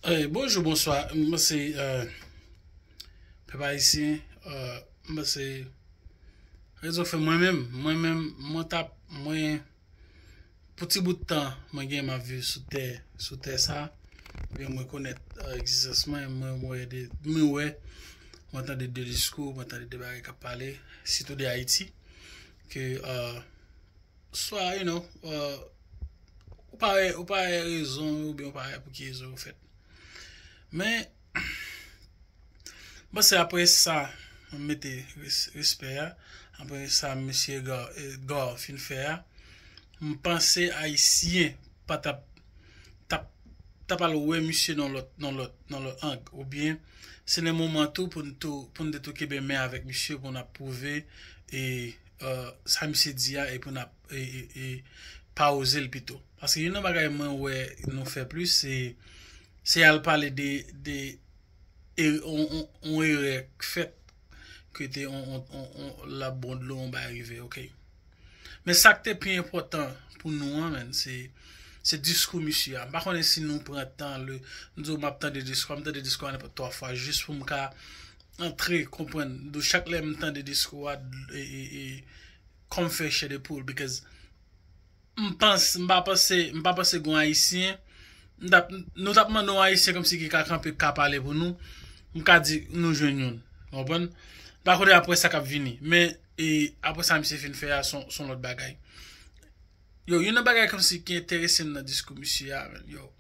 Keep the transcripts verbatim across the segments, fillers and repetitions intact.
Hey, bonjou, bonswa. M panse, euh, pèp ayisyen, euh, m panse rezon fè mwen menm, mwen menm, mwen t ap, mwen, pou ti bout tan, mwen gen m ap viv sou tè, sou tè sa. Ebyen, mwen konèt, euh, egzistans mwen, mwen, mwen wè de, mwen wè, mwen tande de diskou, mwen tande de bagay k ap pale, sitou de Ayiti, ke, euh, swa, you know, euh, ou pa wè, ou pa wè rezon yo, oubyen ou pa wè pou ki rezon yo fèt. Men, m panse apre sa, m mete res-, respè a, apre sa, mesye Edgar, Edgar fin fè a, m panse Ayisyen pa t ap, t ap, t ap al wè misye nan lòt, nan lòt, nan lòt ang, oubyen se nan moman tou pou n tou, pou n te tou kenbe men avèk misye, pou n ap pwouve, e, euh, sa misye di a, e pou n ap, e, e, e, pa oze l pito. Paske youn nan bagay mwen wè nou fè plis, se, se al pale de, de, e, on, on, on erè k fèt, ke te on, on, on, on, la bon dlo, on bagay rive, ok. Men sa k te pi enpòtan pou nou an, menn, se, se diskou misye a. M pa konnen si nou pran tan, le, m di w m ap tande diskou a, m tande diskou a nenpòt twa fwa, jis pou m ka antre, konprann. Dou chak lè m tande diskou a, e, e, e, kò m fè chè de poul, because m panse, m pa panse, m pa panse gon Ayisyen, m t ap, nou t ap mande yon Ayisyen kòmsi ki ka kanpe, ka pale pou nou, m ka di nou jwenn youn. Ou konprann? M pa konnen apre sa k ap vini. Men, e, apre sa misye fin fè a, se on, se on lòt bagay. Yo, youn nan bagay kòmsi ki enterese m nan diskou misye a, men, yo.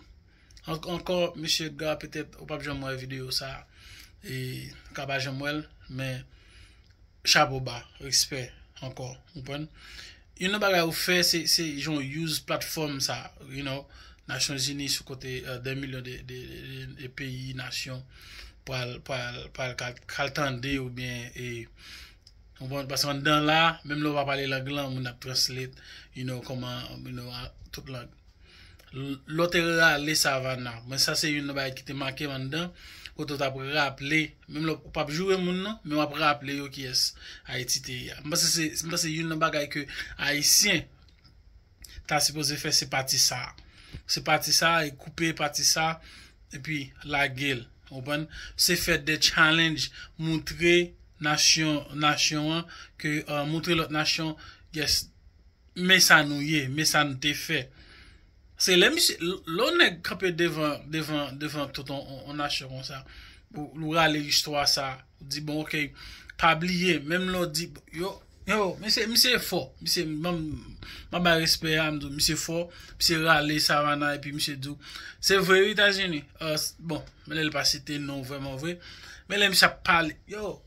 An-, ankò, mesye Edgar, petèt, ou p ap janm wè videyo sa a. E, ou ka pa janm wè l, men, chapo ba, respè, ankò, ou konprann? Youn nan bagay ou fè, se, se jan w use platfòm sa, you know, Nasyonzini sou kote, euh, dè milyon de, de, de, de, de peyi, nasyon, pral, pral, pral ka, ka tande oubyen, e, ou konprann? Paske anndan la, menm lè w pa pale lang lan, moun ap translate, you know, kòman, you know, a, tout lang. L-, lè w te rale Savannah, mwen sa se youn nan bagay ki te make m anndan, kote w t ap raple, menm lè w p ap joure moun nan, men w ap raple yo kiyès Ayiti te ye a. M panse se, m panse youn nan bagay ke Ayisyen ta sipoze fè se pati sa. Se pati sa, e koupe pati sa, epi lage l. Ou konprann? Se fè de challenge, moutre nasyon, nasyon an, ke, euh, moutre lòt nasyon, yes, men sa nou ye, men sa nou te fè. Se lè misye, l-, lè yon nèg kanpe devan, devan, devan tout on, on, on nasyon konsa, ou, ou rale istwa sa, ou di, bon, ok, pa bliye, menm lè w di, yo, yo, misye, misye fò, misye, m, m, m ap bay respè a, m di w, misye fò, misye rale Savannah, epi misye di w, se vre, wi, Etazini, euh, s-, bon, men lè l pa site non vrèman vre, men lè misye ap pale, yo,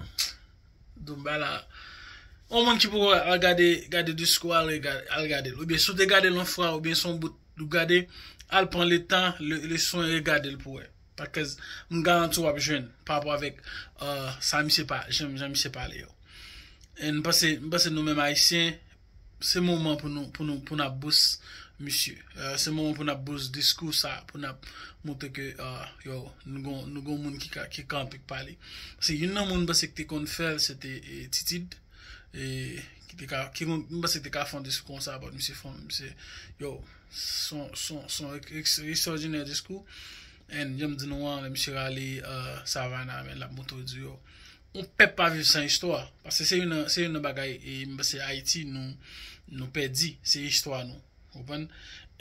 Dumba la. On moun ki poko al gade, gade diskou a, al gade, al gade l. Oubyen si w te gade l yon fwa, oubyen se yon bout ou gade, al pran letan, le, leson e gade l pou wè. Paske m garanti w ap jwenn pa rapò avèk, euh, sa misye pa, jan, jan misye pale yo. E m panse, m panse nou menm Ayisyen, se moman pou nou, pou nou, pou n ap bous misye. Euh, se moman pou n ap bous diskou sa, pou n ap montre ke, euh, yo, nou gon, nou gon moun ki ka, ki kanpe, k pale. Paske youn nan moun m panse ki te konn fè l, se te, e, Titid. E, ki te ka, ki konn, m panse ki te ka fè yon diskou konsa, but misye fè, misye, yo, se yon, se yon, se yon ek-, ek-, ekstraòdinè diskou. And, jan m di nou an, lè misye rale, euh, Savannah, men l ap montre w di, yo, yon pèp pa viv san istwa. Paske se youn nan, se youn nan bagay, e, m panse Ayiti, nou, nou pèdi, se istwa nou. Ou konprann?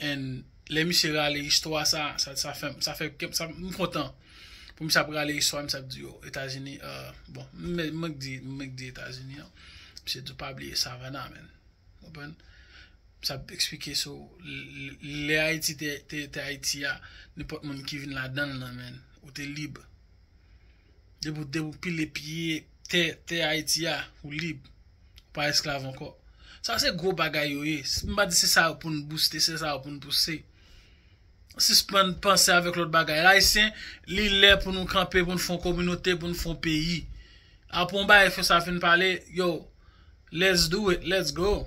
And lè misye rale istwa sa, sa, sa fè, sa fè, sa, m kontan. Pou misye ap rale istwa, misye ap di, yo, Etazini, euh, bon, mwen, mwen k di, mwen k di Etazini an. Misye di, pa bliye Savannah, man. Ou konprann? Misye ap eksplike sou, l-, l-, lè Ayiti te, te, te Ayiti a, nenpòt moun ki vin ladan l lan, man, ou te lib. Depi, depi w pile pye tè, tè Ayiti a, ou lib. Ou pa esklav ankò. Sa se gwo bagay yo ye. M pa di se sa yo pou n bouste, se sa yo pou n pouse. Sispann panse avèk lòt bagay. Ayisyen, li lè pou nou kanpe, pou n fè yon kominote, pou n fè yon peyi. Apre yon bagay fè sa fin pale, yo, let's do it, let's go.